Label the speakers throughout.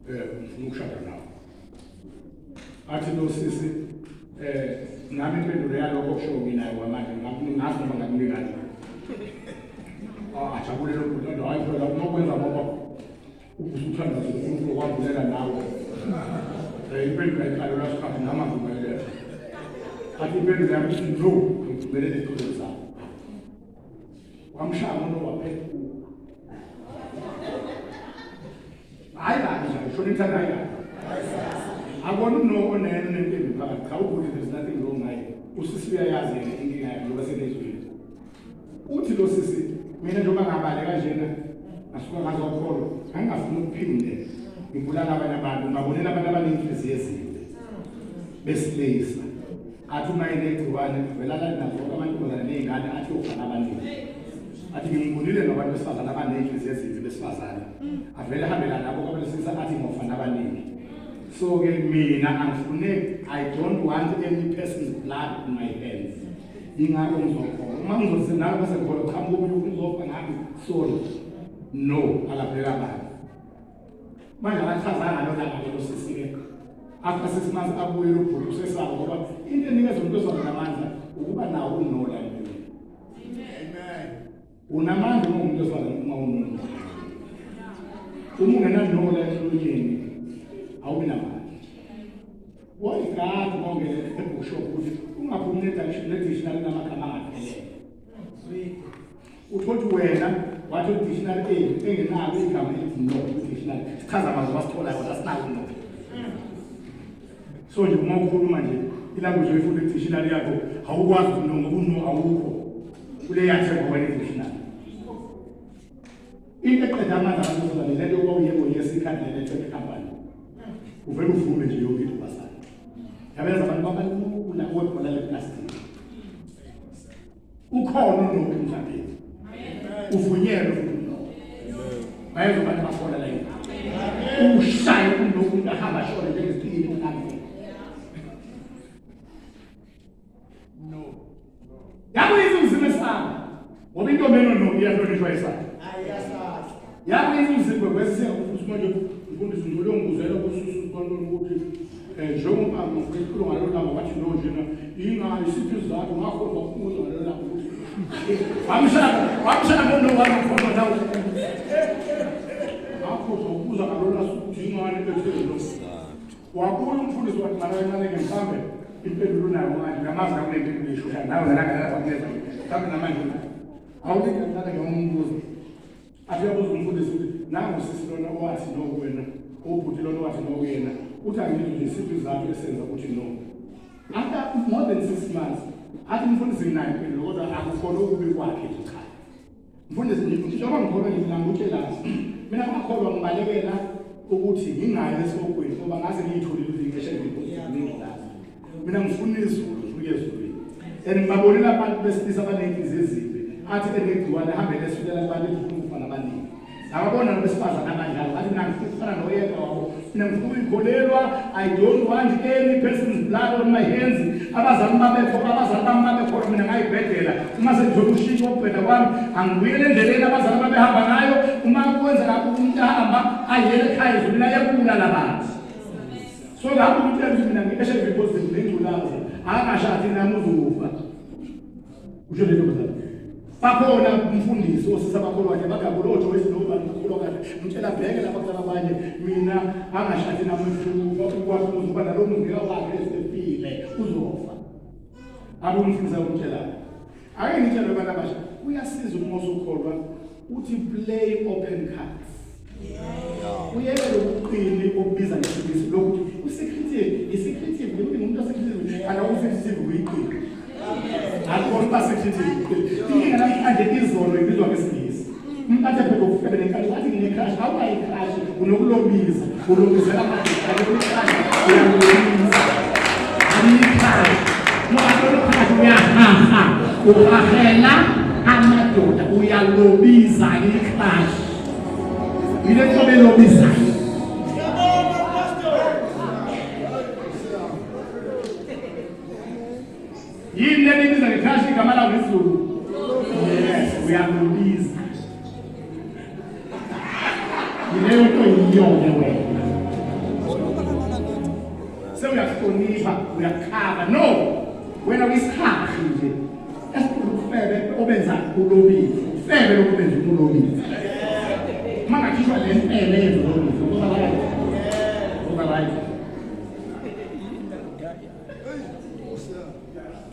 Speaker 1: Ngifuna ukushada nawe. Athi lo sisi nami impendulo yalokho okushiwo nginayo kwamanje ngazi noma ngakunika kanjani. Ajabule lo bhuti kodwa hayi phela unokwenza ngoba ubusuthandaza uNkulunkulu kwambulela nawe. Impendulo ayiqalelwa sikhathi nami angivumelele. Athi impendulo yami ithi no, ngivumelele isicelo sakho. Wamshaya umuntu waphethuka. Hayi kabi nje, shona ithanda hayi kabi. Akona uno onene unentombi phakathi. Cha ubhuti there's nothing wrong ngaye. Usisi uyayazi yena inkinga yakhe ngoba senezwile. Uthi lo sisi mina njengoba ngabaleka njena ngasuka ngazokholwa ngangingafuni ukuphinde ngibulala abanye abantu ngabonela abantu abanenhliziyo ezimbi besilisa athi uma enegciwane vele alale nazo zonke amantombazane ney'ngane athi yofana abaningi athi ngimbonile ngabantu besifazane abaney'nhliziyo ezimbi besifazane avele ahambela nabo kwabesilisa athi ngofana abaningi. So-ke mina angifune, I don't want any person's blood on my hands, yingakho ngizokholwa. Uma ngizothi nalapho sengikholwa qhamuka omunye ufuna uzofa ngami, sorry, no, akavele abantu. Manje akachazanga lona ngalo sisi-ke after 6 months abuye lo bhuti usesaba ngoba into enikeza umuntu wesifazane amandla ukuba nawo unola empilweni.
Speaker 2: Amen.
Speaker 1: Unamandla uma umuntu wesifazane uma unola. Uma ungenanola emlonyeni awubi namandla. Woyigadi uma ungene ebookshop ukuthi ungaphumi nedictionary namagama angaphelele. Uthole ukuthi wena wathi dictionary engenalo igama elithi no dictionary sichaza amazwi wasitholayo kodwa asinawo no. So nje uma ukhuluma nje ilanguage oyifunda edictionary yakho awukwazi ukuthi no ngoba uno awukho kule yathengwa wena edictionary. Into eqeda amandla abantu besifazane le nto yokuba uyebo yes ikhadi le-network company. Uvele uvume nje yonke into basana. Yabenza abantu babalula webhola leplastic. Ukhona unoku emhlabeni. Uvunyelwe futhi unoku. Bayezwa abantu abakhona la yini. Ushaye unoku umuntu ahamba ashone njengezipili emhlabeni.
Speaker 2: No.
Speaker 1: Yakuyisa umzimba esaba. Ngoba intombi enonoku iyahlonishwa esaba.
Speaker 2: Ayasazi.
Speaker 1: Yakuyisa umzimba kwesiseka futhi manje mfundisi nje uyongibuzela kususu ukuthi njengoba ngikhuluma ngalolu langa wathi no njena ingayi isiphi isizathu ngakhohlwa ukubuza ngalolu langa ukuthi wamshaya wamshaya ngono wangakhohlwa nawe ngakhohlwa ukubuza ngalolu langa ukuthi ingane ethe lo wabuya umfundisi wathi mara kancane-ke mhlawumbe impendulo unayo manje uyamazi nawe unempendulo eshusha nawe nalanga lapha mhlawumbe namanje awulinde kancane-ke umbuzo. Athi uyabuza umfundisi ukuthi nangu sisi lona owathi no kuwena, ubhuti lona owathi no kuyena, uthi angizwe nje isiphi isizathu esenza ukuthi no. After more than 6 months, athi umfundisi nginayo impendulo kodwa akukhona okubi kwakhe nje cha. Mfundisi njengoba ngikholwa nje mina ngikutshelazi. Mina ngakholwa ngibalekela ukuthi ngingayi esihogweni ngoba ngase ngiyitholile ukuthi ngi-HIV positive nengculazi. Mina ngifuna izulu, ngifuna ukuya ezulwini. And ngibabonile abantu besilisa abaney'nhliziyo ezimbi, athi enegciwane ehambele esulela kubantu efuna ukufa nabaningi. Ngababona nabesifazane abanjalo, ngathi mina ngifuna ukufana noyedwa wabo. Mina ngifuna ukuyikholelwa, I don't want any person's blood on my hands. Abazali babekho, abazali bami babekholwa, mina ngayibhedela. Uma sengithola ushintsho ukubheda kwami, angibuyele endleleni abazali babehamba ngayo. Uma kwenzeka umuntu ahamba ayele ekhaya ezulwini ayekubulala abantu. So lapho umuntu ethi mina ngi-HIV positive nengculaza, akangashadi nami uzofa. Usho le ntombazane. Bakhona umfundisi osisa abakholwa kahle bagabula oJoyce nobani bakholwa kahle. Ngitshela bheke lapha kulaba abanye mina angashadi nami uzofa ukwazi uzoba nalowo muntu ngeke wakhe esefile uzofa. Abe umfundisi akutshelayo. Ake ngitshele abantu abasha kuyasiza uma usukholwa uthi play open cards. Uyeke lobuqili obubiza ngesingisi lokuthi usecretive, isecretive ukuthi ngumuntu osecretive kana usecretive uyiqili. Akukho uba secretive uyiqili. Inkinga namhlanje izolo ibizwa ngesingisi. Umuntu athi aphethe ukufebe nenkani wathi ngine-crush, awunayo i-crush, unokulobiza, ulobizela amadoda, i-crush uyalobiza. Ayi-crush. Uma crush uyahaha, uhahela amadoda, uyalobiza i-crush. Yile nto belobizayo.
Speaker 2: Siyabonga Pastor.
Speaker 1: Yini le nibiza nge-crush igama lawo ngesiZulu? Yes, uyalobiza. Yileyo nto yiyo-ke wena. Sewuyahlonipha, uyakhava. No. Wena uyisikhathi nje. Esibufebe obenza ulobile. Ufebe lokubenza ulobile. Uma ngakhishwa le mpele yenza ulobile. Uzoba right. Uzoba right.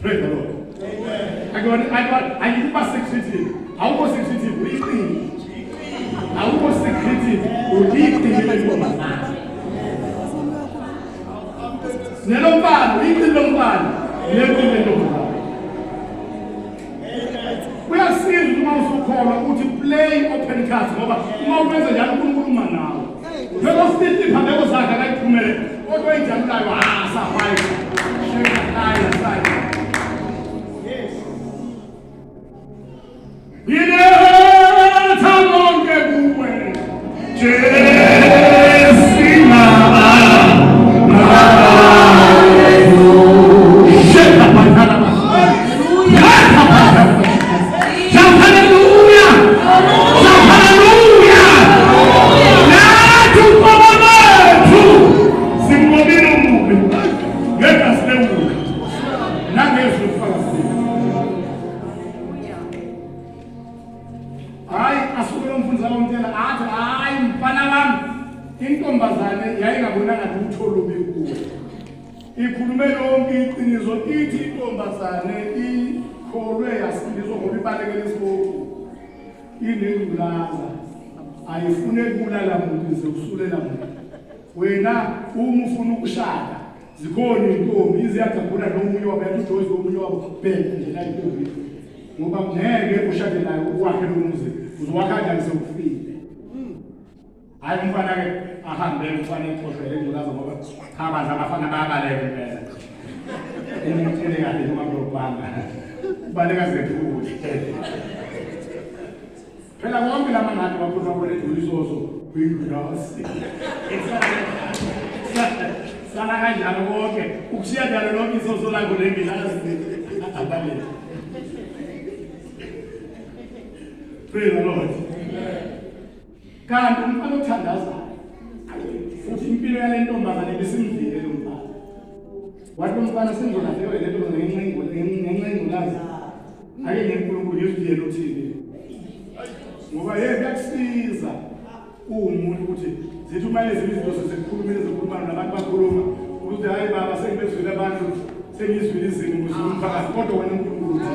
Speaker 1: Praise the Lord. Amen. Akuyona akuyona ayikuba secretive. Awukho secretive uyiqini. Awukho secretive uyiqini lentombazane. Nelomfana uyiqini lomfana. Neqini lentombazane. Kuyasiza uma usukholwa ukuthi play open cards ngoba uma ukwenza njalo uNkulunkulu uma nawe. Phela usithi iphambeko zakhe akayiphumele kodwa ijabulayo ah safayi. Sheka khaya sayi.
Speaker 2: Yes.
Speaker 1: Ngiletha konke kuwe. Jesu mama. Sheka bantwana ba. Shout hallelujah! Shout hallelujah! Nathi uqobo lwethu simbonile umubi ngegazi lewulu nangezwi lokufakazela. Hayi asuke lo mfundisi akamtshela athi hayi mfana wami intombazane yayingabonanga lutho lubi kuwe. Ikhulume lonke iqiniso ithi intombazane ikholwe yasindiswa ngoba ibalekele isipoki. Inengculaza ayifune kubulala muntu ize usulela muntu. Wena uma ufuna ukushada zikhona iy'ntombi iziyagagula nomunye wabo yathi uJoyce omunye wabo bheka nje la intombi ngoba ngeke ushade naye uwakhe lo muzi uzowakha kanjani sewufile. Hayi umfana ke ahambe umfana exoshwe le ngculaza ngoba cha bandla abafana bayabaleka impela. Umtshele kahle noma kulobhanga. Ubaleka zethule. Phela konke lama ngathi bakhuluma kule isoso kuyingculazi. Sala kanjalo konke ukushiya njalo lonke isoso lakho nengilazi. Abaleka. Praise the Lord. Kanti umfana othandazayo futhi impilo yale ntombazane ibisimdlile lo mfana. Wathi lo mfana sengizolahlekelwa yile ntombazane ngenxa yengculazi. Ake ngenkulunkulu ngizwiyele uthini. Ngoba yeye kuyakusiza uwumuntu ukuthi zithi uma ezinye izinto sesikhulumile zikhulumana nabantu bakhuluma ukuthi hayi baba sengibezwile abantu sengizwile izimo ukuze umphakathi kodwa wena uNkulunkulu uthi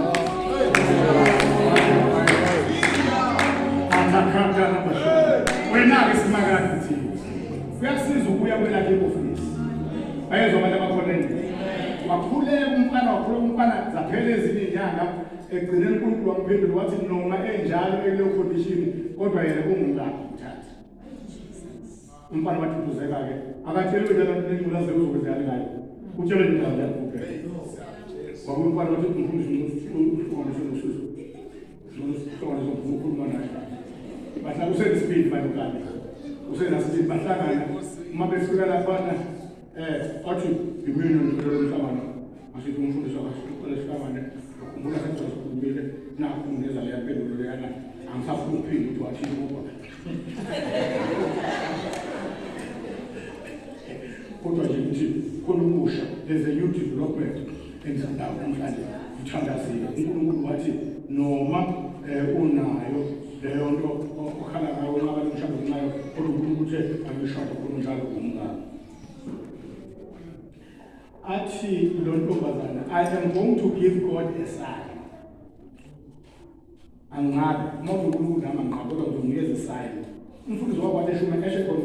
Speaker 1: wena-ke simakade uthini kuyakusiza ukuya kwelakhe i-ofisi bayezwa abantu abakhona endlini wakhuleka umfana wakhuleka umfana zaphela ezinye iy'nyanga ekugcineni uNkulunkulu wamphendula wathi noma enjalo ekuleyo condition kodwa yena ungumkakhe uthatha Umfana waduduzeka-ke akatshelwe njalo nengculazi uzokwenzekani ngayo utshelwe indaba yakho kuphela wabe umfana wathi umfundisi uhlukanise nosizo uhlukanise ukhuluma naye bahlala usenesibindi manje ukade usenasibindi bahlangana uma befika laphana athi yimina ngicela lo mhlangano asithi umfundisi akasiqale sihlangane ukhumbula sengizokhulumile nakhu ngeza leya mpendulo leyana angisafuni ukuphinda ukuthi wathini kodwa kodwa nje ngithi khona okusha there's a new development engisandawo namhlanje ngithandazile uNkulunkulu wathi noma unayo leyo nto okhala ngayo unqaba nomshado ngayo kodwa uNkulunkulu uthe angishado khona njalo umngane athi lo ntombazana I am going to give God a sign anginqabi uma uNkulunkulu nami anginqabi kodwa ngizomnikeza isayini umfundisi wakho wathi eshumela eshe khona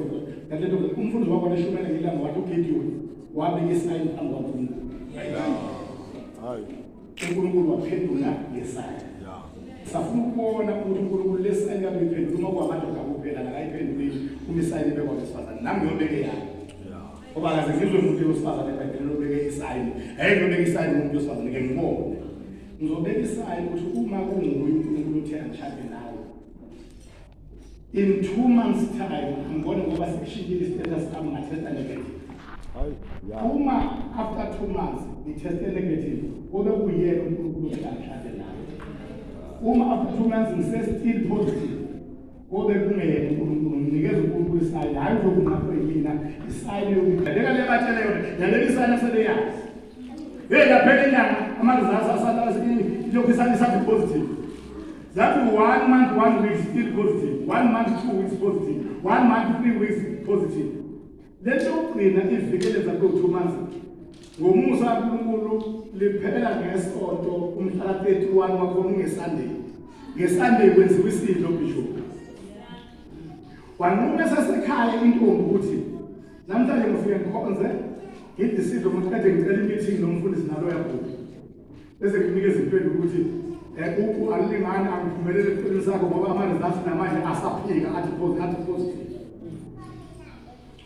Speaker 1: ngale nto umfundisi wakho wathi eshumela ngelanga wathi uGideon wabeka isayini phambi kwaNkulunkulu
Speaker 3: Hayi.
Speaker 1: uNkulunkulu waphendula ngesayini safuna ukubona ukuthi uNkulunkulu lesayini kabe iphendula uma kuwamadoda kuphela nakayiphendulile uma isayini ibekwa besifazane nami ngiyobeke yami ngoba kaze ngizwe umuntu wesifazane ebhayibhelini obeke isayini hey ngiyobeka isayini umuntu wesifazane ke ngibone ngizobeka isayini ukuthi uma kunguye uNkulunkulu uthe angishade nawe in 2 months time angibone ngoba sekushintshile i-status sami ngathesta negative
Speaker 3: Hayi. Ya.
Speaker 1: uma after 2 months ngitheste negative kube kuyena uNkulunkulu uthe angishade nawe uma after 2 months ngise still positive Kobe kungeyena uNkulunkulu nginikeza uNkulunkulu isayini hayi uzokunqaphwe yimina isayini yokuthi leka le batshele yona yaleli isayini asebeyazi. Hey yaphela inyanga ama-results asathi ilokhu isathi positive. Zathi 1 month 1 week still positive, 1 month 2 weeks positive, 1 month 3 weeks positive. Lento yokugcina ivikeleza kulo 2 months. Ngomusa kaNkulunkulu liphela ngesonto umhla ka-31 wakhona ungeSunday. NgeSunday kwenziwa isidlo bishop. Wanquma esasekhaya intombi ukuthi namhlanje ngifike ngikhonze ngidle isidlo ngiqede ngicela i-meeting nomfundisi naloya bhuti. Bese nginikeza impendulo ukuthi uku alilingani angiphumelele esicelweni sakho ngoba ama-results namanje asaphika athi positive athi positive.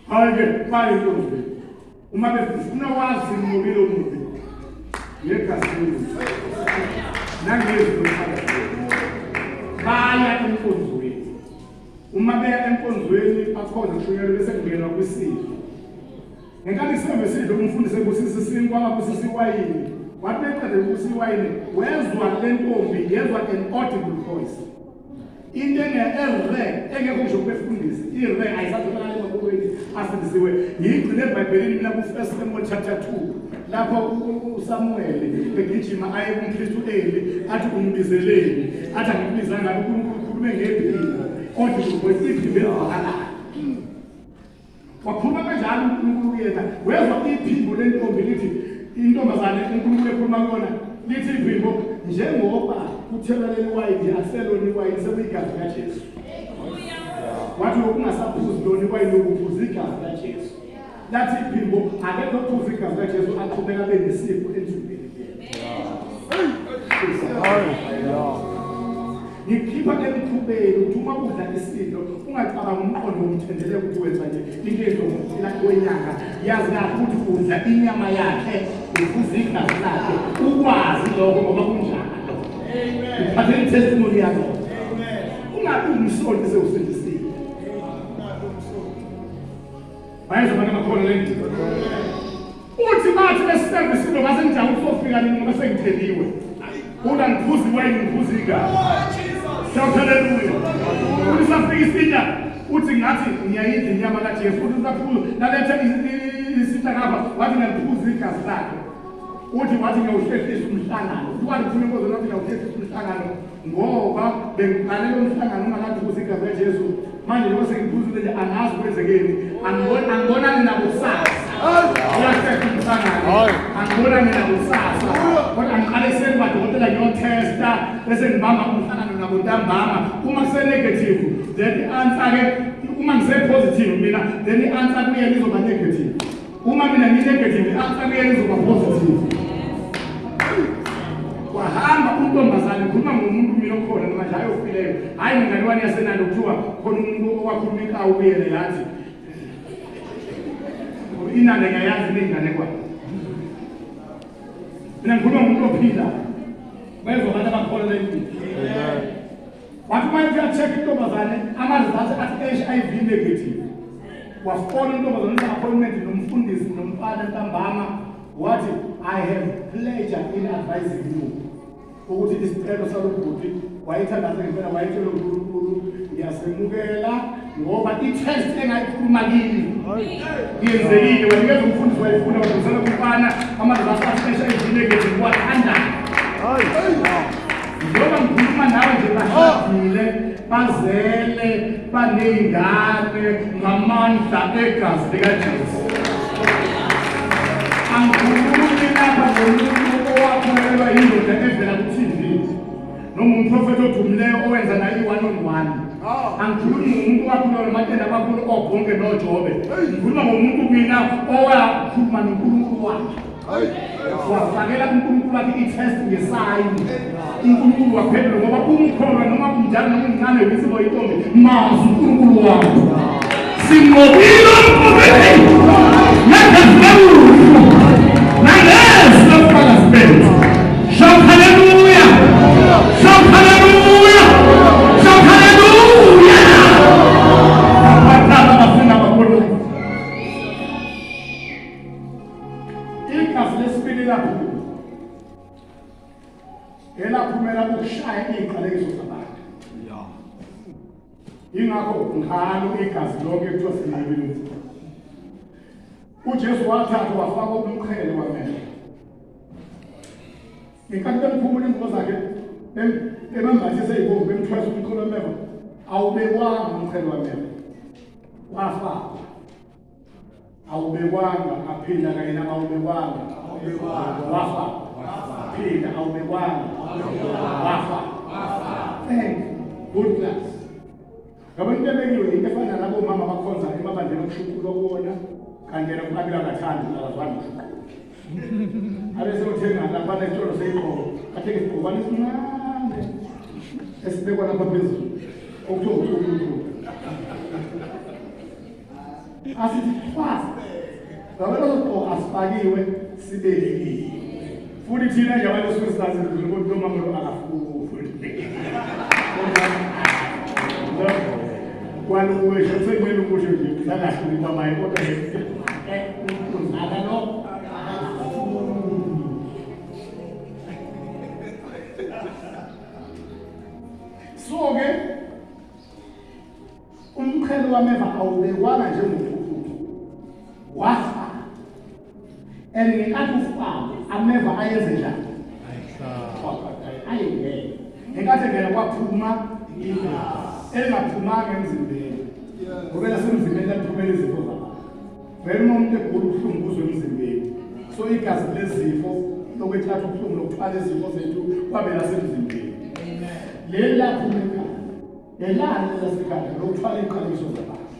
Speaker 1: Hayi ke baye intombi. Uma befuna wazi nqobile omubi ngegazi lombuso nangezwi lomphakathi. Baya enkonzweni. Uma beya enkonzweni bakhona kushunyelwe bese kungenwa kwisidlo. Ngenkathi kusembe isidlo umfundisi ebusisa isinkwa abusisa iwayini. Wathi beqede ukubusisa iwayini wezwa le ntombi yezwa an audible voice. Into enge-rare engekho ngisho kubefundisi i-rare ayisatholakali emabukwini afundisiwe ngiyigcine ebhayibhelini mina ku-First Samuel chapter 2 lapho uSamuel egijima aye kumpristi u-Eli athi ungibizeleni athi angikubizanga uNkulunkulu ukhulume ngephimbo audible voice iphimbo elizwakalayo. Wakhuluma kanjalo uNkulunkulu kuyena wezwa iphimbo lentombi lithi intombazane uNkulunkulu ekhuluma kuyona lithi iphimbo njengoba kuthelwa leli wayini akuselona iwayini sekuyigazi likaJesu. Wathi ukungasaphuzi lona iwayini ukuphuza igazi likaJesu. Lathi iphimbo akekho ophuza igazi likaJesu aqhubeka abe nesifo emzimbeni. Ngikhipha emthubeni ukuthi uma udla isidlo ungacabangi umqondo womthendeleko ukuthi wenza nje into ezokuphila kwenyanga yazi kahle ukuthi udla inyama yakhe uphuza igazi lakhe ukwazi lokho ngoba kunjalo. Uphathe i-testimony yakho. Ungabi umsoli sewusindisiwe. Bayezwa abantu abakhona le ndima. Uthi bathi besiseve isidlo ngase ngijake ukuzofika nini ngoba sengitheliwe. Una ngiphuza iwayini ngiphuza igazi. Shout hallelujah. Uthi safika isitsha uthi ngathi ngiyayidla inyama kaJesu uthi usaphuza naletha isitsha ngapha wathi ngiyaliphuza igazi lakhe. Uthi wathi ngiyawuhlehlisa umhlangano. Uthi wathi ufuna inkonzo wathi ngiyawuhlehlisa umhlangano ngoba bengiqale lo mhlangano ungakaphuzi igazi likaJesu. Manje njengoba sengiphuzile nje angazi kwenzekeni. Angiboni angibonani nakusasa. Uyahlehla umhlangano. Angibonani nakusasa. Kodwa angiqale ekuseni badokotela ngiyotesta bese ngibamba umhlangano nabo ntambama. Uma kuse-negative then i-answer ke uma ngise-positive mina then i-answer kuyena izoba negative. Uma mina ngi-negative i-answer kuyena izoba positive. Wahamba untombazane ngikhuluma ngomuntu mina okhona noma nje ayofileyo hhayi ngenganekwane yasenando kuthiwa khona umuntu owakhuluma inkawu kuyena yathi inanda ngiyayazi inenganekwane. Mina ngikhuluma ngomuntu ophilayo. Bayezwa abantu abakholwa endlini. Wathi uma ethi uya-check intombazane ama-results athi HIV negative. Wafona intombazane une-appointment nomfundisi nomfana ntambama wathi I have pleasure in advising you ukuthi isicelo salobhuti wayethandaze ngempela wayetshela uNkulunkulu ngiyasemukela ngoba i-test engayikhuluma kimi yenzekile wanikeza umfundisi wayifuna wadonsela kumfana ama-results athi HIV negative wathandaza. Njengoba ngikhuluma nawe nje bashadile bazele baney'ngane ngamandla egazi likaJesu. Angikhulumi lapha ngomuntu owaphumelelwa yindoda evela ku-TV noma umprofethi odumileyo owenza naye i-one on one. Angikhulumi ngomuntu owakhuluma nomatende abakhulu obhonke noJobe. Ngikhuluma ngomuntu mina owakhuluma noNkulunkulu wakhe. Wafakela uNkulunkulu wakhe i-test ngesayini. uNkulunkulu waphendula ngoba umkholwa noma umdala noma umncane uyisibo intombi mazi uNkulunkulu wakho. Sinqobile umprofethi ngegazi lewundlu nangezwi lobufakazi bethu. Shout hallelujah! Shout hallelujah! Shout hallelujah! Abadala abafuna abakholwa. Igazi lesibili laphuma. Elaphumela ukushaya iziqalekiso zabantu. Ingakho ngalo igazi lonke kuthiwa sinqabile umzimba. UJesu wathathwa wafakwa umqhele wamehlo. Ngenkathi bemphumula ingubo zakhe bemembathise ibomvu bemthwesa umqhele wameva awubekwanga umqhele wameva. Wafakwa. Awubekwanga aphinda kanye nama awubekwanga. Wafa. Phinda awubekwanga. Wafa. Thank you. Good class. Ngabo into ebekiwe into efana nalabo mama abakhonza emabandleni okushuqulwa kuwona kanti yena kuqabila akathandi akazwani kushuqulwa. Abese uthenga lapha nesitolo seyigqoko athenge isigqokwana esincane esibekwa lapha phezulu okuthiwa ucucucu. Asithi thwasa. Ngabo leso sigqoko asifakiwe sibekiwe. Futhi thina nje abantu esuke silazi ukuthi lo mama lo akafuni. Kwalukusho sekumele ukusho nje sangahluli kwamaye kodwa nje unzala lo So ke umqhele wameva awubekwanga njengophuphu wafa and ngenkathi ufakwe ameva ayenze njani ayengena ngenkathi engena kwaphuma igazi elingaphumanga emzimbeni ngoba lasemzimbeni laliphumela izifo zabantu vele uma umuntu egula ubuhlungu kuzwe emzimbeni so igazi lezifo lokwethatha ubuhlungu lokuthwala izifo zethu kwabe lasemzimbeni leli laphuma ekhanda Elani elasekhanda lokuthwala iziqalekiso zabantu.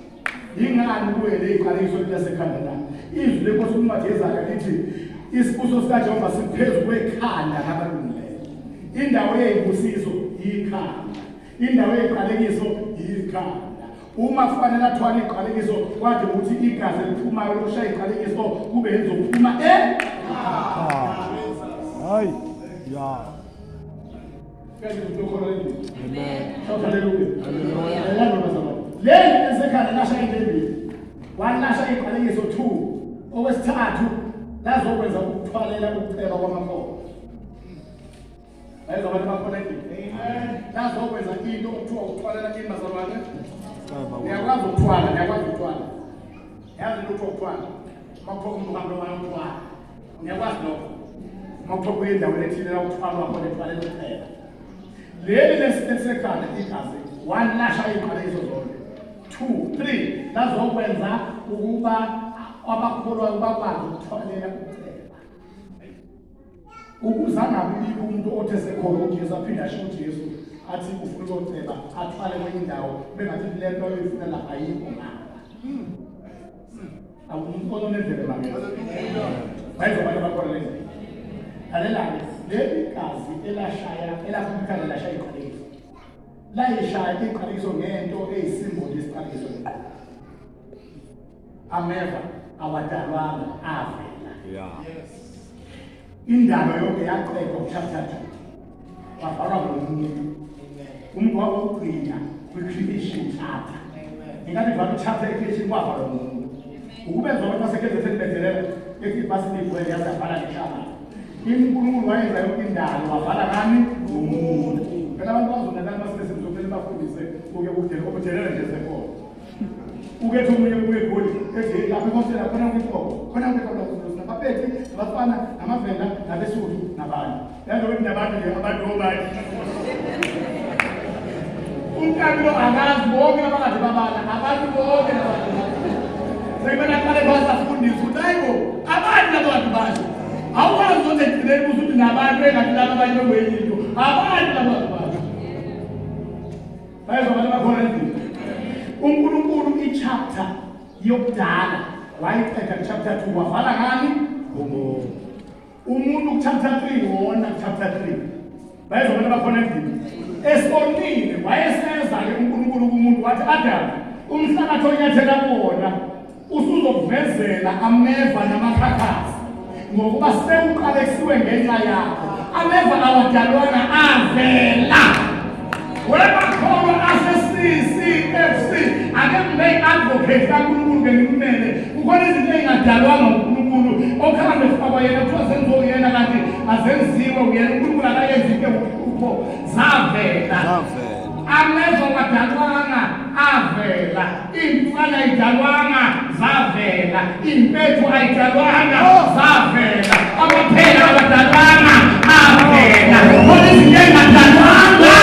Speaker 1: Yingani kuye le iqalekiso lasekhanda na? Izwi lenkosi kuncwadi yeZaga lithi isibuso sikaJehova siphezu kwekhanda labalungileyo. Indawo yezibusiso yikhanda. Indawo yeziqalekiso yikhanda. Uma kufanele athwale iqalekiso kwade ukuthi igazi eliphumayo lokushaya iqalekiso kube elizophuma e
Speaker 3: Hayi. Ya.
Speaker 1: Leli esekhanda lasha into embili. Walasha iqalekiso 2. Okwesithathu lazokwenza ukuthwalela ukuceba kwamakhono. Bayezwa abantu bakhona endlini. Amen. Lazokwenza into okuthiwa ukuthwalela ini bazalwane. Niyakwazi ukuthwala, niyakwazi ukuthwala. Yazi into okuthiwa ukuthwala. Uma kuthiwa umuntu uhambe wayothwala. Ngiyakwazi lokho. Uma kuthiwa kuye endaweni ethile la kuthwalwa khona ethwalela ukuphela. Leli lesisekhanda igazi walasha iziqalekiso zonke. 2 3 lazokwenza ukuba abakholwayo bakwazi ukuthwalela ukuceba. Ukuze angabikho umuntu othe sekholwa uJesu aphinde asho uJesu athi ufuna ukuyoceba athwale kwenye indawo bengathi le nto oyifuna lapha ayikho ngapha. Awumbono nendlebe make. Bayizwa abantu abakhona lezi. Lalela-ke leli gazi elashaya elaphuma lashaya iqalekiso. Layishaya iqalekiso ngento eyisimboli yesiqalekiso lenqondo. Ameva awadalwanga avela.
Speaker 3: Yeah.
Speaker 1: Yes. Indalo yonke yaqedwa kuchapter 2. Wabhalwa ngomuntu. Umuntu wawugcina kwi-creation chapter. Ngenkathi kuvalwa i-chapter ye-creation kwavalwa ngomuntu. Ukube zonke baseKZN bedelela ethi ibhasi ligcwele yaze yavala ngehlangano. UNkulunkulu wayenza yonke indalo wavala ngani? Ngomuntu. Phela abantu bazonelana basebesemzini kumele bafundise uke udelela nje sekhona. Ukethi omunye kuye egoli ethi lapha ehostela khona kwinkomo khona kwinkomo nabapedi nabafana namavenda nabesuthu nabanye. Yazi ukuthi nabantu nje abantu obani. Umkami lo akazi bonke abakade babala abantu bonke labantu. Sekumele aqale phansi afundise ukuthi hayi bo abantu labo bantu basho. Awukwazi ukuthi ekugcineni kuze ukuthi nabantu engathi laba abanye bengwenye into. Abantu labo bantu basho. Bayezwa abantu abakhona endlini. uNkulunkulu i-chapter yokudala wayiqeda ku-chapter 2 wavala ngani? Ngomuntu. Umuntu ku-chapter 3 wona ku-chapter 3. Bayezwa abantu abakhona endlini. Esonile wayeseza-ke uNkulunkulu kumuntu wathi Adam umhlabathi onyathela kuwona usuzokuvezela ameva namakhakhasi ngokuba sewuqalekisiwe ngenxa yakho ameva awadalwanga avela wemakholwa ase-ccfc ake ngibe i-advocate kankulunkulu ke ngimele kukhona izinto ey'ngadalwanga unkulunkulu okuhambe kufakwa yena kuthiwa zenziwe uyena kanti azenziwe uyena unkulunkulu akayenzi into ewuhlupho zavela
Speaker 3: Zavela.
Speaker 1: Ameva wadalwanga avela, iy'mpukane ayidalwanga zavela, iy'mpethu ayidalwanga zavela, amaphela awadalwanga avela. Khona izinto ey'ngadalwanga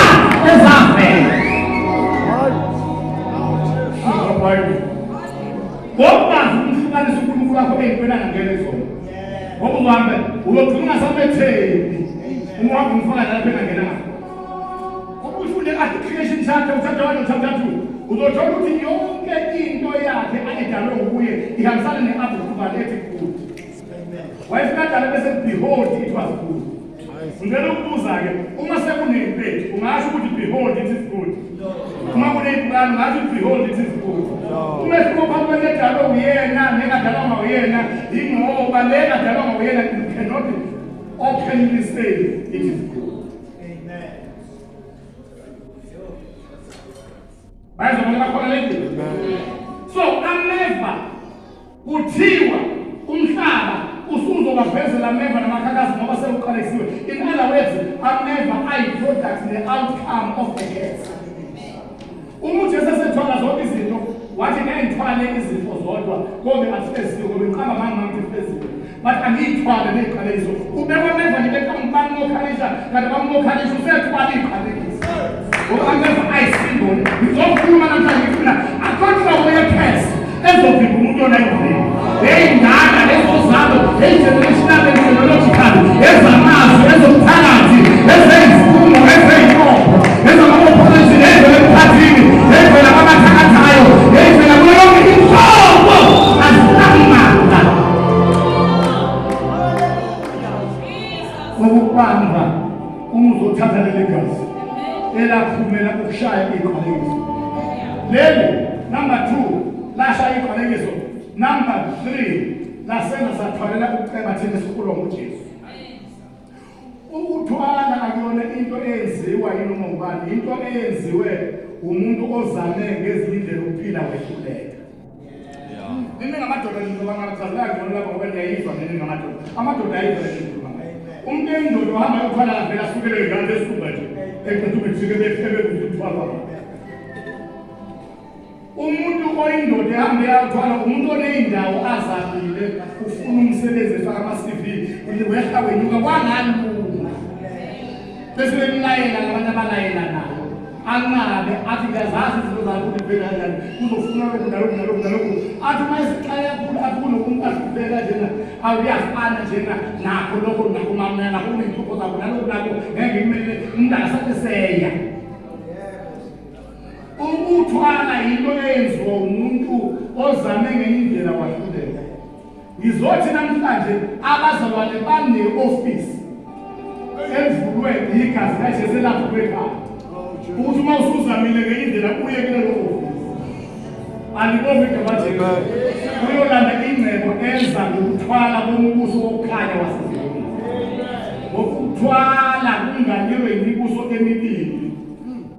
Speaker 1: ezavela. Ngokwazi ukumhlukanisa uNkulunkulu wakho ey'ntweni angangena ezona. Ngoba uzohambe uyogcina ungasamethembi uma uhamba umfaka lapho engangenanga. Uma ufunde kahle creation chapter chapter 1 chapter 2 uzothola ukuthi yonke into yakhe ayedalwe nguye ihambisana ne-approval ethi good. Wayefika adala bese behold it was good. Ngicela ukubuza-ke uma sekuney'mpethu ungasho ukuthi behold it is good? Uma kuney'mpukane ungasho ukuthi behold it is good? Umehluko phakathi kwento edalwe uyena nengadalwanga uyena yingoba le engadalwanga uyena you cannot openly say it is good. Bayazobona bakhona le ndlela. So ameva kuthiwa umhlaba usuzobavezela ameva namakhakhasi ngoba sewuqalekisiwe. In other words, ameva ayi-product ne-outcome of the curse. Uma uJesu esethwala zonke izinto wathi ngeke ngithwale izifo zodwa kobe asifeziwe ngoba ngiqamba amanga uma ngithi feziwe but angiyithwale ney'qalekiso ubekwa ameva nje bammokhalisha kanti bammokhalisha usethwala iy'qalekiso ngoba ameva ayisimboli ngizokhuluma namhlanje ngithi mina akho nhlobo yekhesi ezovimba umuntu onayivimba ey'ndala ezozalo eyi-generational and genealogical ezamazwi ezomphakathi ezey'fungo ezey'nkomo ezama-operation ey'vela emkhathini ey'vela kwabathakathayo ey'vela kuyo yonke inhlobo azinamandla okubamba uma uzothatha leli gazi elaphumela ukushaya iqalekiso leli number 2 lashaya iqalekiso number 3 lasenza sathwalela ukuceba thina esikhulwa nguJesu. Ukuthwala akuyona into eyenziwa yinoma ubani, into eyenziwe umuntu ozame ngezinye indlela ukuphila wehluleka. Nini ngamadoda ngizoba ngachazela ngcono lapha ngoba niyayizwa nini ngamadoda. Amadoda ayizwa le nto. Umuntu endoda ohamba yokuthwala avela asukele ingane esuka nje. Eqeda ukujike befebe ukuthwala. Umuntu oyindoda ehambe yathwala umuntu oneyindawo azamile ufuna umsebenzi efaka ama-CV wehla wenyuka kwangalunga bese bemlayela labantu abalayela nayo anqabe athi ngiyazazi izinto zakho ukuthi bheka kanjani kuzofuna lokhu nalokhu nalokhu nalokhu athi uma esixaya kakhulu athi kunomuntu ahlupheka njena awuyafana njena nakho lokho nakho mamna nakho kuney'nhlupho zakho nalokhu nakho ngeke ngikumele umuntu akasaseseya Ukuthwala yinto eyenziwa umuntu ozame ngenye indlela wahluleka. Ngizothi namhlanje abazalwane bane-ofisi evulwe yigazi kaJesu elavulwe ekhaya. Ukuthi uma usuzamile ngenye indlela uye kulelo ofisi. Alibonge igama Jesu. Uyolanda ingcebo eza ngokuthwala kombuso wokukhanya wasezulwini. Ngokuthwala kunganyelwe imibuso emibili.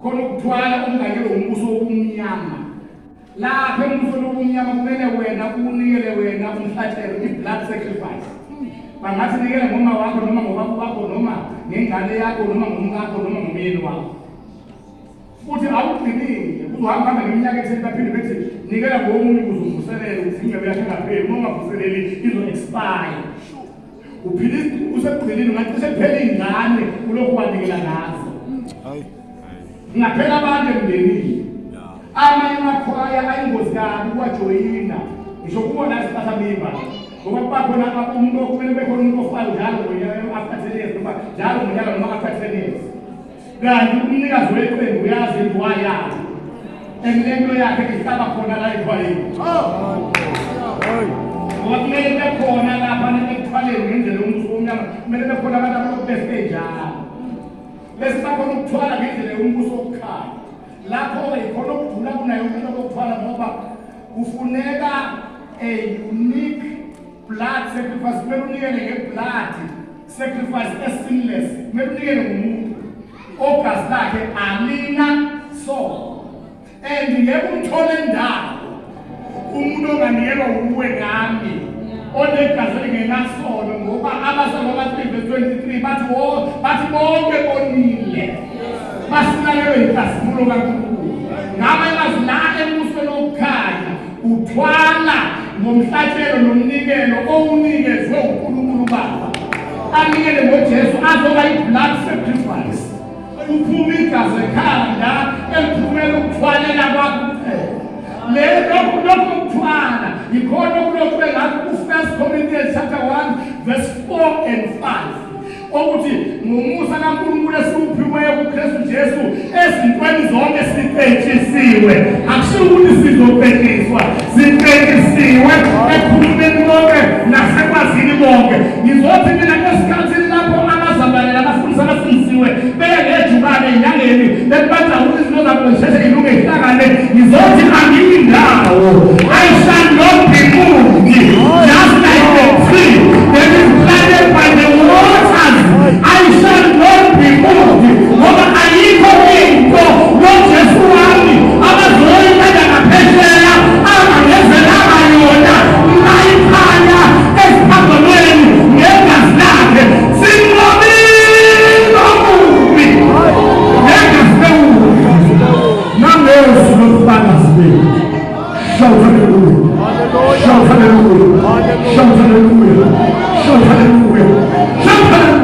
Speaker 1: Khona ukuthwala umnganyelo wombuso wobumnyama. Lapha embusweni wobumnyama kumele wena unikele wena umhlatshelo i-blood sacrifice. Bangathi nikele ngoma wakho noma ngobaba wakho noma ngengane yakho noma ngomkakho noma ngomyeni wakho. Futhi awugcinile uzohamba hambe ngeminyaka etheni baphinde bethi nikela ngomunye ukuze uvuselele ukuthi ingcebo yakho ingapheli uma ungavuseleli izo-expire. Uphila usekugcineni ungacishe kuphela iy'ngane ulokhu wanikela ngazo.
Speaker 3: Hayi.
Speaker 1: Ngaphela abantu emndenini. Amanye amakhwaya ayingozi kabi ukuwajoyina. Ngisho kuwona isiphathamimba. Ngoba kuba khona umuntu okumele kube khona umuntu ofayo njalo ngonyaka after 10 years noma njalo ngonyaka noma after 10 years. Kanti umnikazi weqembu uyazi into wayakhe. And lento yakhe ihlaba khona la ekhwayeni. Ngoba kumele kube khona lapha ekuthwaleni ngendlela yombuso omnyama, kumele kube khona abantu abalokhu befe njalo. Bese bakhona ukuthwala ngendlela yombuso wokukhanya. Lapho-ke yikhona okudula kunayo yonke into yokuthwala ngoba kufuneka a unique blood sacrifice. Kumele unikele nge-blood sacrifice e-sinless. Kumele unikele ngomuntu ogazi lakhe alina sono. And ngeke umthole ndawo umuntu onganikelwa wuwe nami onegazi elingenasono ngoba abasalwa 3 verse 23 bathi wo bathi bonke bonile. Basilalelwe inkazimulo kaNkulunkulu. Ngamanye amazwi la embusweni wokukhanya uthwala ngomhlatshelo nomnikelo owunikezwe uNkulunkulu Baba. Anikele ngoJesu azoba i-blood sacrifice. Uphuma igazi ekhanda eliphumela ukuthwalela kwakho kuphela. Le lokhu lokhu kuthwala yikhona okulotshwe ngakho ku-First Corinthians chapter 1 verse 4 and 5 okuthi ngomusa kaNkulunkulu esiwuphiweyo kuKristu Jesu ezintweni zonke sicetshisiwe. Akushiwo ukuthi sizocetshiswa, sicetshisiwe ekukhulumeni konke nasekwazini konke. Ngizothi mina esikhathini lapho abazalwane nabafundisi abafundisiwe beye ngejubane enyangeni bethi ukuthi izinto zabo zisheshe ilunge ihlangane, ngizothi angiyi ndawo. I shall not be moved, just like the tree that is planted by the waters. I shall not be moved, ngoba ayikho into loJesu wami abazoyilanda ngaphesheya angangezelanga yona mayikhanya esiphambanweni ngegazi lakhe. Sinqobile omubi ngegazi lewundlu nangezwi lobufakazi bethu. Shout hallelujah! Shout hallelujah! Shout hallelujah! Shout hallelujah! Shout hallelujah!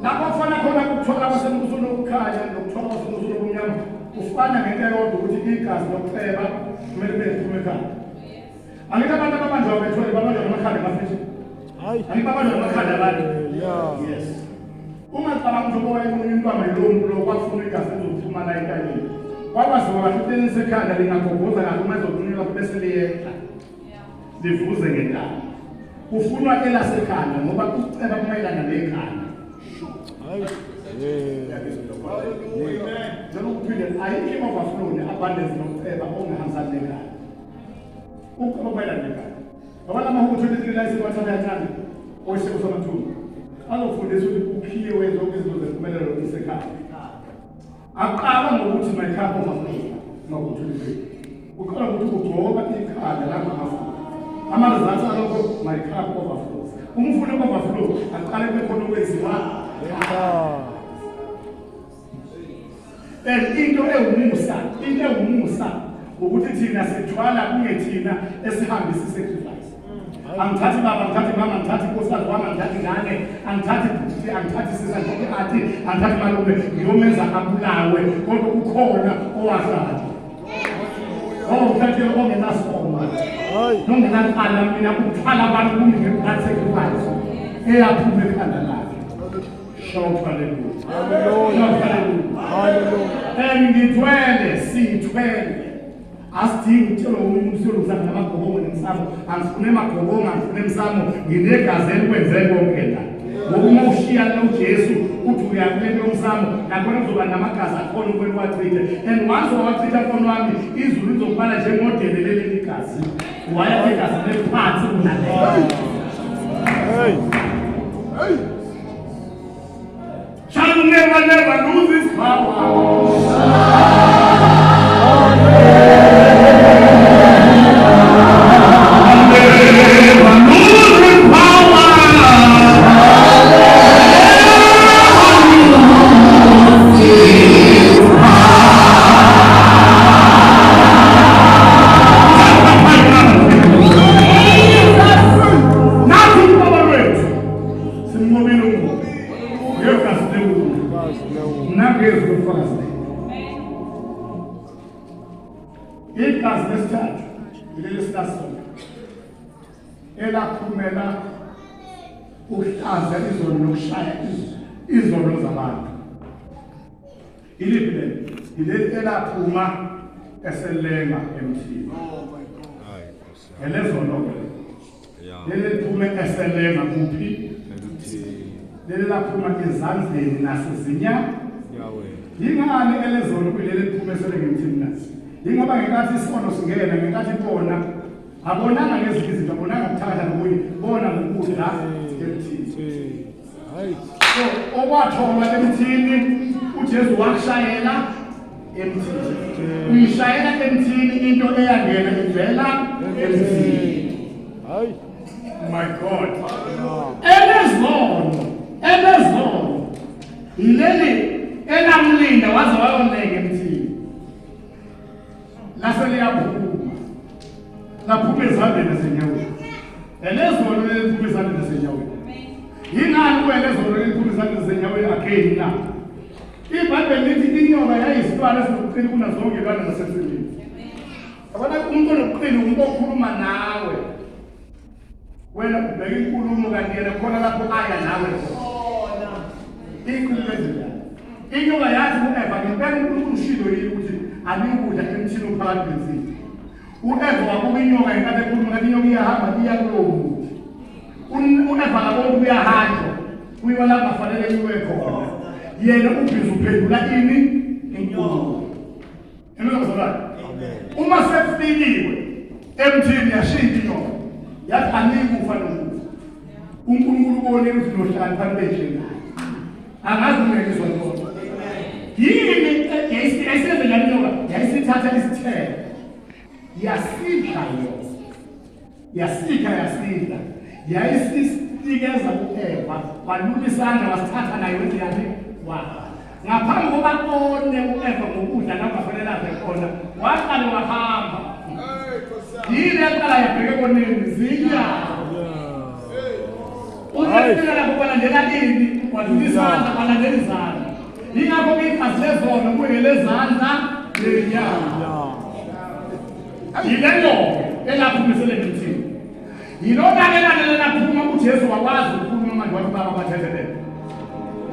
Speaker 1: Lapho kufana khona ukuthola kwasembusweni wokukhanya nokuthola kwasembusweni obumnyama kufana ngento eyodwa, ukuthi igazi lokuceba kumele kube liphume ekhanda. Angithi abantu ababanjwa bethwele babanjwa ngamakhanda emafriji?
Speaker 3: Hayi.
Speaker 1: Angithi babanjwa ngamakhanda abantu?
Speaker 3: Yeah.
Speaker 1: Yes. Ungacabanga ukuthi owayemunye intwama yilowo muntu lo kwafuna igazi lizophuma la entanyeni. Kwakwaziwa kahle ukuthi elisekhanda lingagobhoza kahle uma lizoqhunyelwa bese liyehla. Livuze ngentamo. Kufunwa elasekhanda ngoba ukuceba kumayelana nekhanda.
Speaker 3: Hayi. Yeah.
Speaker 1: Njalo ukuphinde ayikho i-overflow ne-abundance nokuceba okungahambisani nekhanda. Ukuceba kumayelana nekhanda. Ngoba la mahubo 23 la esiwathatha kancane oyiseko samathunga. Azofundisa ukuthi ukhiye zonke izinto zempumelelo isekhaya. Aqala ngokuthi my cup overflow mahubo 23. Uqala ngokuthi ugcoba ikhanda lakho ngamafutha. Ama-results alokho, my cup overflows. Uma ufuna overflow, aqale kube khona okwenziwa.
Speaker 3: Yeah.
Speaker 1: And into ewumusa ukuthi thina sithwala kungethina esihambisa i-sacrifice. Angithathi baba, angithathi mama, angithathi nkosikazi wami, angithathi ngane, angithathi bhuti, angithathi sisi, angithathi aunty, angithathi malume ngiyomenza abulawe, kodwa ukhona owahlatshwa. Oh, mthathe ongenasono
Speaker 3: Hayi.
Speaker 1: nongenacala, mina ukuthwala abantu kunge-blood sacrifice eyaphuma ekhanda lakhe. Shout hallelujah! Shout hallelujah!
Speaker 3: Hallelujah.
Speaker 1: And ngithwele, sithwele, asidingi ukutshela omunye umuntu siyolungisa namagobongo nemsamo. Angifune emagobongo, angifune emsamo, nginegazi elikwenze konke la. Ngoba uma ushiya lo Jesu uthi uya kule nto yomsamo, nakhona kuzoba namagazi akhona ukumele uwachithe. And once wawachitha, mfana wami, izulu lizokubala njengodele leli igazi waya igazi leliphansi kunalelo.
Speaker 3: Hey.
Speaker 1: Shall never never lose its power. Never lose its power. Nathi ubaba lwethu simnqobile umubi ngegazi lewundlu
Speaker 3: Gazi lewundlu.
Speaker 1: nangezwi lobufakazi bethu. Igazi lesithathu yileli sikaSonto elaphumela ukuhlanza izono nokushaya izono zabantu. Iliphi leli? Yileli elaphuma eselenga emthini.
Speaker 3: Hayi Nkosi.
Speaker 1: Elezono-ke leli. Leli liphume eselenga kuphi?
Speaker 3: Emthini.
Speaker 1: Leli laphuma ezandleni nasezinya
Speaker 3: Nyaweni.
Speaker 1: Yingani elezono kuyileli liphume eselenga emthini na? Yingoba ngenkathi isono singena, ngenkathi bona abonanga ngezinye izinto, abonanga kuthakatha nokunye, bona ngokudla emthini.
Speaker 3: Hayi.
Speaker 1: So okwatholwa emthini uJesu wakushayela emthini. Uyishayela emthini into eyangena ivela emthini.
Speaker 3: Hayi.
Speaker 1: My God! Elezono, elezono. Yileli elamlinda waze wayoneka emthini. Lase liyaphuma. Laphuma ezandleni nasenyaweni. Elezolo leliphuma ezandleni nasenyaweni. Yingani kuwelezolo leliphuma ezandleni nasenyaweni again na? IBhayibheli lithi inyoka yayisilwane esinobuqili kunazo zonke izilwane zasensimini. Yabona umuntu onobuqili umuntu okhuluma nawe. Wena ubheka inkulumo kanti yena khona lapho aya nawe khona. Inkulumo ezinjani? Inyoka yathi ku-Eva ngempela uNkulunkulu ushilo yini ukuthi anikudla emthini ophakathi nensimbi. U-Eva wabuka inyoka ngenkathi ekhuluma kanti inyoka iyahamba iya kulowo muthi. U-Eva akabona ukuthi kuyahanjwa kuyiwa lapho afanele kuyiwe khona. Yena ubhizi uphendula ini? Inkulumo. Amen bazalwane. Uma sekufikiwe emthini yashintsha inyoka. Yathi anikufa nokufa. uNkulunkulu ubonile ukuthi nohlala phambi njengaye. Angazi ungekizwa lokho. Yini yayisenze njani inyoka? Yayisithatha isithelo. Yasidla yona. Yasikha yasidla. Yayisinikeza u-Eva, walula isandla wasithatha naye wenze yani wadla. Ngaphambi kokuba one u-Eva ngokudla la kungafanele adle khona, waqale wahamba. Yini yaqala yabheke koneni? Zinyawo. Uma efika lapho kwalandela ini? Wadlula isandla, kwalandela izandla. Yingakho igazi lezono kungelezandla nenyawo. Yileyo-ke elaphumisele emthini. Yilona-ke elalela laphuma uJesu wakwazi ukukhuluma manje wathi baba bathethelele.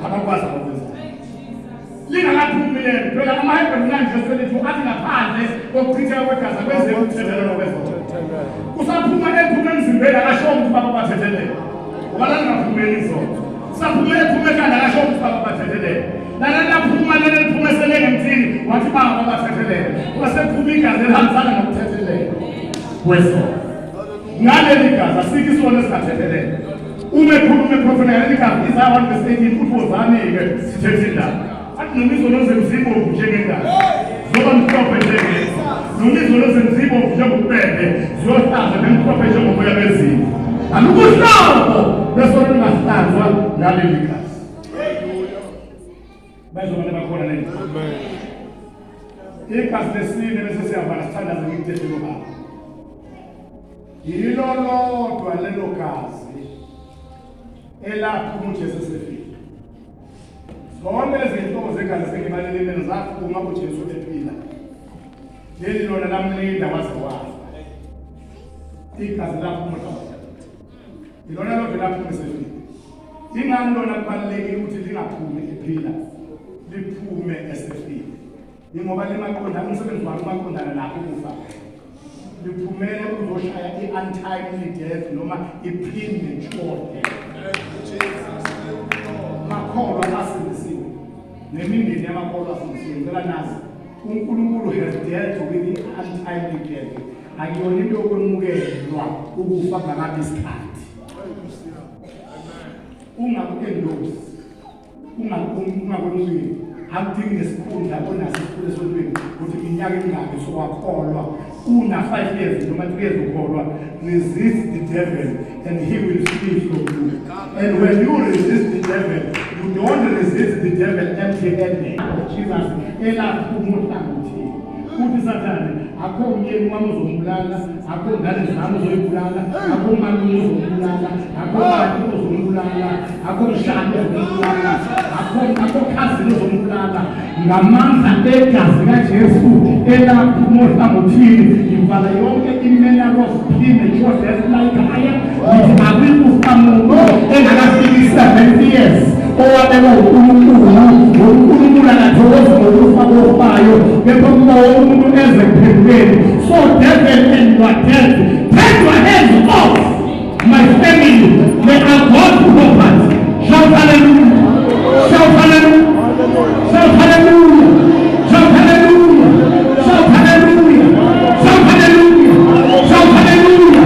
Speaker 1: Abakwazi abakwenzayo. Lingakaphumi lelo phela amaHebheru 9 verse 22 athi ngaphandle kokuchitheka kwegazi akwenzeki ukuthethelelwa kwezono. Kusaphuma ephuma emzimbeni akasho ukuthi baba bathethelele. Ngoba lalingaphumeli izono. Saphuma ephuma ekhanda akasho ukuthi baba bathethelele. Lalelaphuma leli liphuma eselenge emthini wathi baba bathethelele. Kwase kuphuma igazi elihambisana nokuthethelelwa kwesono. Ngaleli gazi asikho isono esingathethelelwa. Uma ekhuluma eprofetha ngaleli gazi Isaya 1 verse 18 uthi wozani-ke sithethe indaba. Athi noma izono zenu zibomvu njengegazi zoba mhlophe njengezi. Noma izono zenu zibomvu njengobubende ziyohlanzwa nemhlophe njengoboya bezimvu. Alukho uhlobo lwesono olungahlanzwa ngaleli gazi. Bazoba bakhona leli.
Speaker 3: Amen.
Speaker 1: Igazi lesine bese siyavala sithandaze ngikudedele ubaba. Yilo lodwa lelo gazi elaphuma uJesu esefile. Zonke lezi zinhlobo zegazi esengibalele mina zaphuma uJesu ephila. Leli lona lamlinda waze wafa. Igazi laphuma uJesu. Ilona lodwa laphuma esefile. Ingani lona kubalulekile ukuthi lingaphumi ephila, liphume esefile. Ingoba limaqonda umsebenzi walo umaqondana nakho ukufa. Liphumele uzoshaya i-untimely death noma i-premature death. Makholwa asindisiwe nemindeni yamakholwa asindisiwe ngicela nazi uNkulunkulu has dealt with i-untimely death. Akuyona into yokwemukelwa ukufa kungakabi isikhathi. Ungaku-endorse, ungakwemukeli, akudingi nesikhundla onaso esikhulu esontweni ukuthi iminyaka emingaki sowakholwa una-5 years noma 3 years ukholwa. Resist the devil and he will flee from you. And when you resist the devil, you don't resist the devil empty-handed. Jesus elaphuma ohlangothini uthi Sathane, akho myeni wami uzombulala, akho ngane zami uzoyibulala, akho malume uzombulala, akho bantu uzombulala, akho mshana uzombulala, akho khazini uzombulala. Ngamandla egazi kaJesu elaphuma ohlangothini ngivala yonke i-manner of premature death like I am. Ngithi akuyikufa muntu engakafiki 70 years owabekwa uNkulunkulu. UNkulunkulu akathokozi ngokufa kofayo, kepha kuba wonke umuntu eze ekuphendukeni. So devil and your death, take your hands off my family. They are God's property. Shout hallelujah. Shout hallelujah. Shout hallelujah. Shout hallelujah. Shout hallelujah. Shout hallelujah. Shout hallelujah.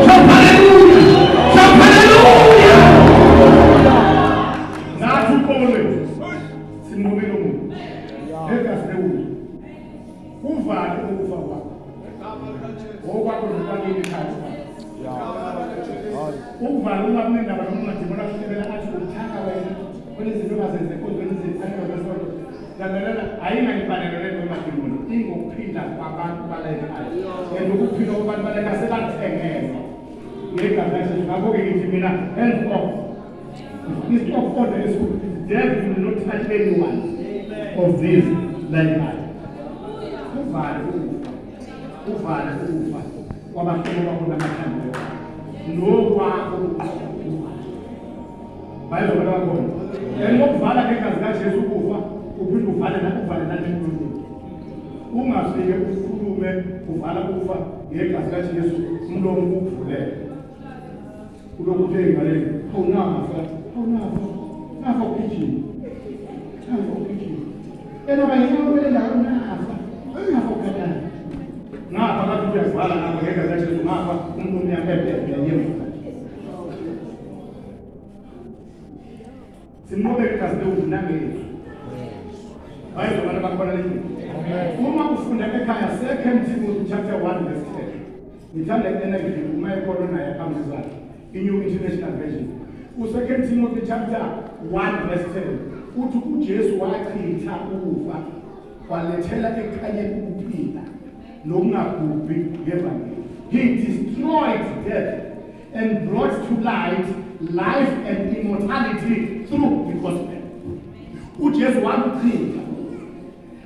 Speaker 1: Shout hallelujah. Shout hallelujah. Nathi uqobo lwethu sinqobile umuntu negazi lewulu kuvale ukufa kwakho okwakho nokwakini ekhaya. Ukuvala uma kunendaba noma ungadimona kuhlebela athi uthaka wena. Khona izinto ongazenzi enkonzweni izimfanelo zesonto. Lalela, ayinayimfanelo lento emadimoni, ingokuphila kwabantu bala ekhaya. And ukuphila kwabantu bala ekhaya sebathengelwa ngegazi likaJesu. Ngakho-ke ngithi mina hands off. I-stop order esikhulu, the devil will not touch anyone of these la ekhaya. Uvale ukufa, uvale ukufa kwabahlobo bakho nabathandiweyo nokwakho uvale. Bayezwa bakhona. And ngokuvala ngegazi kaJesu ukufa, uphinde uvale na uvale nalemlonyeni. Ungafike ukhulume uvala ukufa ngegazi kaJesu umlomo ukuvulele. Ulokhu uthe engaleni, awunafa, awunafa, nafa ugijima. Nafa ugijima. Yena bayinqobe le ndawo nafa, nafa ukhathala. Ngapha ngathi uyavala ngapha ngegazi kaJesu ngapha umuntu uyaphepha uyanyemba. Sinqobe igazi lewundlu nangezwi. Bayizobana bakhona lendlu. Uma ufunda ekhaya Second Timothy chapter 1 verse 10. Ngithanda i-NIV uma ekhona naye phambi zakhe. I-New International Version. U-Second Timothy chapter 1 verse 10 uthi uJesu wachitha ukufa walethela ekukhanyeni ukuphila nokungabhubhi ngevangeli. He destroyed death and brought to light life and immortality through the gospel. UJesu wakuchitha.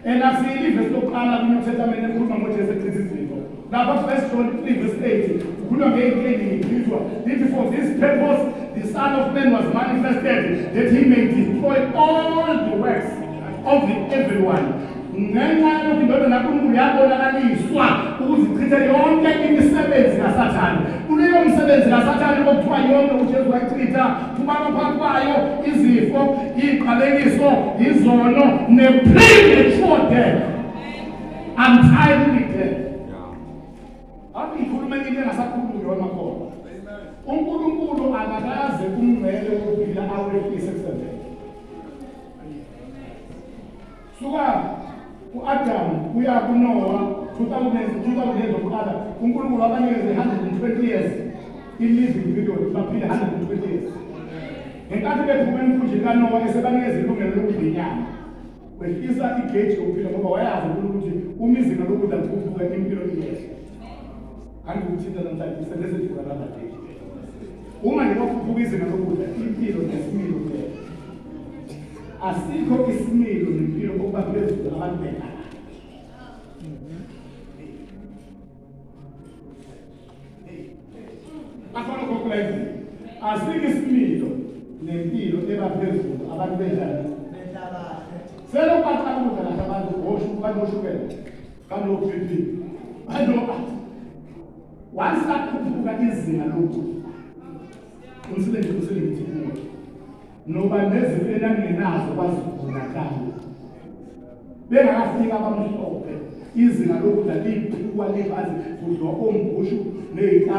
Speaker 1: And asiyile ivesi lokuqala kwi-New Testament ekhuluma ngoJesu echitha izinto. Lapha First John 3 verse 8 ukhuluma ngey'nto ey'ningi lithi for this purpose the Son of Man was manifested that he may destroy all the works of the evil one. Ngenxa yalokhu indodana kaNkulunkulu yabonakaliswa ukuze ichithe yonke imisebenzi kaSathane. Kuleyo misebenzi kaSathane okuthiwa yonke uJesu wayichitha, kubalwa phakathi kwayo izifo, iziqalekiso, izono ne-premature death. Untimely death. Ake ngikhulume into engasakhulunywa emakhona. uNkulunkulu akakaze umngcele wokuphila awehlise kusenzeka. Suka ku-Adam kuya kuNoah 2000 years 2000 years zokuqala uNkulunkulu wabanikeza 120 years i-living period baphila 120 years. Ngenkathi bephuma emkhunjini kaNoah esebanikeza ilungelo lokudla inyama. Wehlisa igeji yokuphila ngoba wayazi uNkulunkulu ukuthi uma izinga lokudla likhuphuka impilo iyehla. Angikuthinta namhlanje isemessage for another day. Uma nje kwakhuphuka izinga lokudla impilo nesimilo kuyehla. Asikho isimilo nempilo okuba phezulu abantu bengazi. Akhona gogo la endlini. Asikho isimilo nempilo eba phezulu abantu benjani? Selokhu baqala ukudla kahle abantu banoshukela, bano-BP, bano once lakhuphuka izinga lokudla umsebenzi umsebenzi kuwe noba nezifo enangingenazo kwazigula kanye bengakafiki abamhlophe izinga lokudla liphuwa libazi kudliwa ombhushu ney'ta.